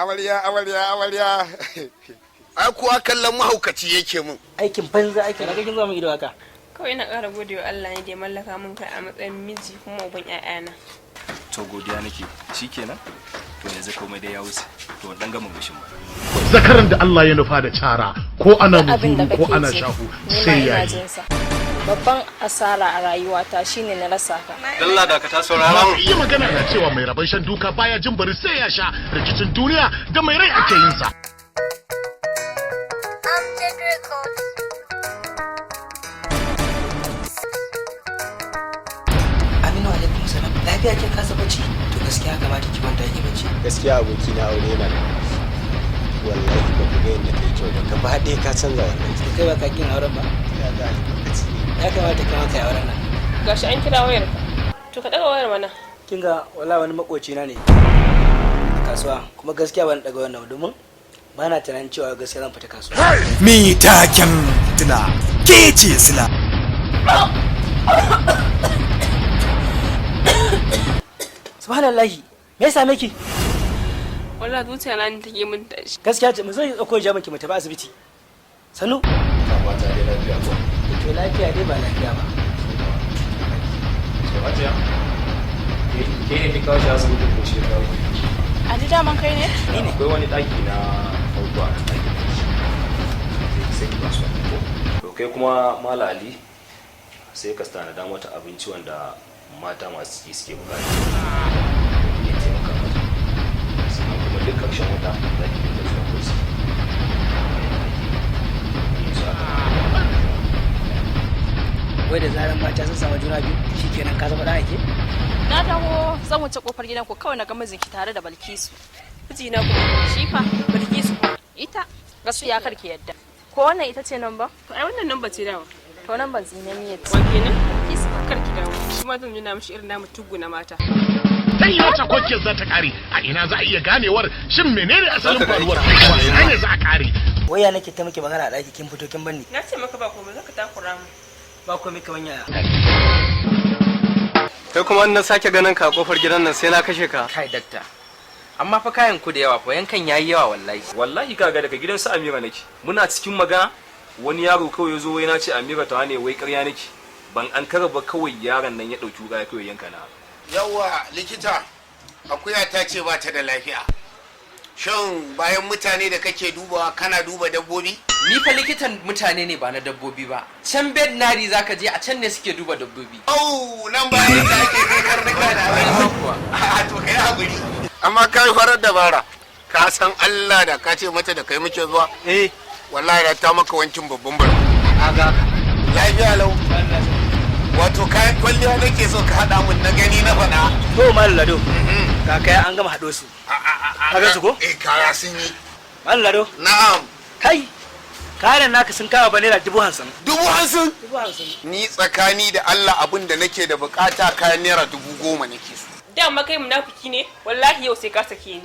Amarya, amarya, amarya. Ai kuwa kallon mahaukaci yake mun. Aikin banza, aikin na kin zama ido haka. Kawai ina ƙara gode wa Allah ne da ya mallaka min kai a matsayin miji kuma uban 'ya'yana. To, godiya nake. Shikenan, to yanzu komai dai ya wuce. To, dan gama bishin ba. Zakaran da Allah ya nufa da cara, ko ana Abin da muzuru ko kake ana ji, shahu, ni ma sai ina ya yi. jin sa. Babban asara a rayuwata shine na rasa ka. Dalla da ka ta saurara. Masu iya magana na cewa mai rabon shan duka baya jin bari sai ya sha. Rikicin duniya da mai rai ake yin sa. Amjad Records. Aminu, alaikum salam. Lafiya ke kasa bacci? To, gaskiya kamata ki kwanta ki bacci. Gaskiya aboki na, aure yana da wallahi ba ku ga yadda kai kyau ba, gaba ɗaya ka canza wallahi. To, kai ba ka kin auren ba? Ya ga lokaci ne. Ya kamata kai ma kai auren nan. Gashi an kira wayar ka. To, ka ɗaga wayar mana. Kin ga, wallahi wani makoci na ne a kasuwa, kuma gaskiya ban daga wannan domin ba na tunanin cewa gaskiya zan fita kasuwa. Mai taken fitina, Ke ce Sila. Subhanallahi, me ya same ki? Wallahi zuciya na ne take min tashi. Gaskiya ce mu zo ki tsako jamin ki mu tafi asibiti. Sanu. Ta fata dai lafiya ko? To, lafiya dai ba lafiya ba. So hajiya, ke ne ki kawo shi asibitin ko shi ya kawo ki? Ali, daman kai ne? Ni ne. Akwai wani daki na farko a nan ɗakin da shi sai ki ba su ko. To, kai kuma Mala Ali, sai ka tanada mata abinci wanda mata masu ciki suke bukata, ya taimaka mata. Sannan kuma duk ƙarshen wata za ki dinga zuwa kursi yanzu aka. Wai da zaran mata sun samu juna biyu, shikenan ka zama dan ake. Na taho zan wuce kofar gidan ku kawai na ga mijinki tare da Balkisu. Mijina kuma? Shi fa. Bilkisu? Ita. Gaskiya kar ki yadda. Ko wannan ita ce nan ba? To, ai wannan namba ce dawa. To, nan ban tsinaniyar ce. Wa kenan? Bilkisu, kar ki dawo. Shi ma zan nuna mishi irin namu tugu na mata. Ta yi wata kwakkiyar za ta kare, a ina za a iya ganewar shin menene asalin faruwar kuma ina ne za a kare? Waya nake ta miki magana a daki, kin fito kin banni. Na ce maka ba komai, zaka takura mu. Ba komai kaman yaya? Kai kuma, in na sake ganin ka a kofar gidan nan, sai na kashe ka. Kai dakta, amma fa kayan ku da yawa fa, yankan yayi yawa wallahi. Wallahi kaga, daga gidan su Amira nake. Muna cikin magana wani yaro kawai ya zo, wai na ce Amira ta ne, wai ƙarya nake. Ban an kara ba, kawai yaron nan ya ɗauki wuƙa kawai yanka na. Yawwa likita, akuya ta ce ba ta da lafiya. Shin bayan mutane da kake dubawa, kana duba dabbobi? Ni fa likitan mutane ne, ba na dabbobi ba. Can veterinary zaka je, a can ne suke duba dabbobi. Au, nan bayan da ake kai karnuka da abinci. Kuwa. A to, kai hakuri. Amma kai farar dabara. Ka san Allah da ka ce mata da kai muke zuwa? Eh. Wallahi da ta maka wankin babban barko. Aga. Lafiya lau. Wato kayan kwalliya nake so ka haɗa mun na gani na faɗa. To, Malam Lado, ga kaya an gama haɗo su. Ka ga su ko? Eh, kaya sun yi. Malam Lado. Na'am. Kai, kayan naka sun kawo ba ₦50,000. 50,000? 50,000. Ni tsakani da Allah, abin da nake da bukata, kayan ₦10,000 nake so. Dama kai munafiki ne, wallahi yau sai ka sake ni.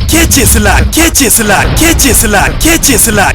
Ke ce Sila, Ke ce Sila, Ke ce Sila, Ke ce Sila.